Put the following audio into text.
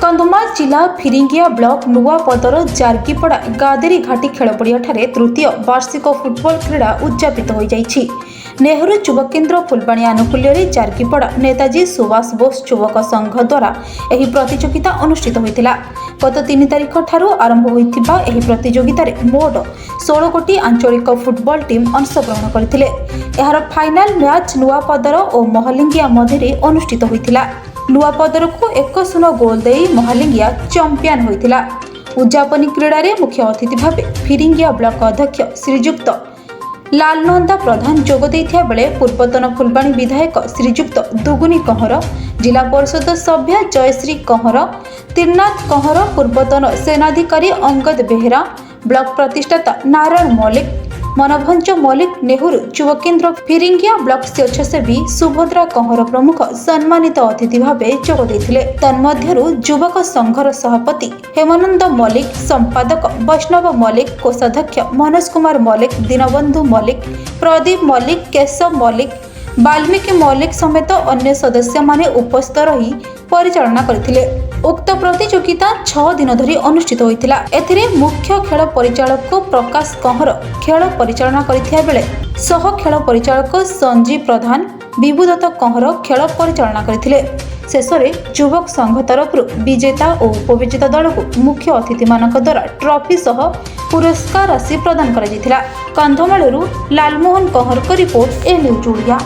କନ୍ଧମାଳ ଜିଲ୍ଲା ଫିରିଙ୍ଗିଆ ବ୍ଲକ ନୂଆପଦର ଜାର୍କିପଡ଼ା ଗାଦେରୀ ଘାଟି ଖେଳପଡ଼ିଆଠାରେ ତୃତୀୟ ବାର୍ଷିକ ଫୁଟବଲ କ୍ରୀଡ଼ା ଉଦଯାପିତ ହୋଇଯାଇଛି। ନେହେରୁ ଯୁବ କେନ୍ଦ୍ର, ଫୁଲବାଣୀ ଆନୁକୂଲ୍ୟରେ ଜାର୍କିପଡ଼ା ନେତାଜୀ ସୁଭାଷ ବୋଷ ଯୁବକ ସଂଘ ଦ୍ୱାରା ଏହି ପ୍ରତିଯୋଗିତା ଅନୁଷ୍ଠିତ ହୋଇଥିଲା। ଗତ 3 ତାରିଖ ଠାରୁ ଆରମ୍ଭ ହୋଇଥିବା ଏହି ପ୍ରତିଯୋଗିତାରେ ମୋଟ 16 ଗୋଟି ଆଞ୍ଚଳିକ ଫୁଟବଲ ଟିମ୍ ଅଂଶଗ୍ରହଣ କରିଥିଲେ। ଏହାର ଫାଇନାଲ ମ୍ୟାଚ୍ ନୂଆପଦର ଓ ମହଲିଙ୍ଗିଆ ମଧ୍ୟରେ ଅନୁଷ୍ଠିତ ହୋଇଥିଲା। ନୂଆପଦରକୁ 1-0 ଗୋଲ ଦେଇ ମହାଲିଙ୍ଗିଆ ଚାମ୍ପିୟନ ହୋଇଥିଲା। ଉଦ୍ଯାପନୀ କ୍ରୀଡ଼ାରେ ମୁଖ୍ୟ ଅତିଥି ଭାବେ ଫିରିଙ୍ଗିଆ ବ୍ଲକ ଅଧ୍ୟକ୍ଷ ଶ୍ରୀଯୁକ୍ତ ଲାଲନନ୍ଦା ପ୍ରଧାନ ଯୋଗ ଦେଇଥିବା ବେଳେ ପୂର୍ବତନ ଫୁଲବାଣୀ ବିଧାୟକ ଶ୍ରୀଯୁକ୍ତ ଦୁଗୁନି କହଁର, ଜିଲ୍ଲା ପରିଷଦ ସଭ୍ୟା ଜୟଶ୍ରୀ କହଁର, ତ୍ରିନାଥ କହଁର, ପୂର୍ବତନ ସେନାଧିକାରୀ ଅଙ୍ଗଦ ବେହେରା, ବ୍ଲକ ପ୍ରତିଷ୍ଠାତା ନାରାୟଣ ମଲ୍ଲିକ, ମନଭଞ୍ଜ ମଲ୍ଲିକ, ନେହେରୁ ଯୁବକେନ୍ଦ୍ର ଫିରିଙ୍ଗିଆ ବ୍ଲକ ସ୍ୱେଚ୍ଛାସେବୀ ସୁଭଦ୍ରା କହଁର ପ୍ରମୁଖ ସମ୍ମାନିତ ଅତିଥି ଭାବେ ଯୋଗ ଦେଇଥିଲେ। ତନ୍ମଧ୍ୟରୁ ଯୁବକ ସଂଘର ସଭାପତି ହେମାନନ୍ଦ ମଲ୍ଲିକ, ସମ୍ପାଦକ ବୈଷ୍ଣବ ମଲ୍ଲିକ, କୋଷାଧ୍ୟକ୍ଷ ମନୋଜ କୁମାର ମଲ୍ଲିକ, ଦୀନବନ୍ଧୁ ମଲ୍ଲିକ, ପ୍ରଦୀପ ମଲ୍ଲିକ, କେଶବ ମଲ୍ଲିକ, ବାଲ୍ମୀକି ମଲ୍ଲିକ ସମେତ ଅନ୍ୟ ସଦସ୍ୟମାନେ ଉପସ୍ଥିତ ରହି ପରିଚାଳନା କରିଥିଲେ। ଉକ୍ତ ପ୍ରତିଯୋଗିତା 6 ଦିନ ଧରି ଅନୁଷ୍ଠିତ ହୋଇଥିଲା। ଏଥିରେ ମୁଖ୍ୟ ଖେଳ ପରିଚାଳକ ପ୍ରକାଶ କହଁର ଖେଳ ପରିଚାଳନା କରିଥିବା ବେଳେ ସହ ଖେଳ ପରିଚାଳକ ସଞ୍ଜୀବ ପ୍ରଧାନ, ବିଭୁଦତ୍ତ କହଁର ଖେଳ ପରିଚାଳନା କରିଥିଲେ। ଶେଷରେ ଯୁବକ ସଂଘ ତରଫରୁ ବିଜେତା ଓ ଉପବିଜେତା ଦଳକୁ ମୁଖ୍ୟ ଅତିଥିମାନଙ୍କ ଦ୍ୱାରା ଟ୍ରଫି ସହ ପୁରସ୍କାର ରାଶି ପ୍ରଦାନ କରାଯାଇଥିଲା। କନ୍ଧମାଳରୁ ଲାଲମୋହନ କହଁରଙ୍କ ରିପୋର୍ଟ, ଏ ନ୍ୟୁଜ୍ ଓଡ଼ିଆ।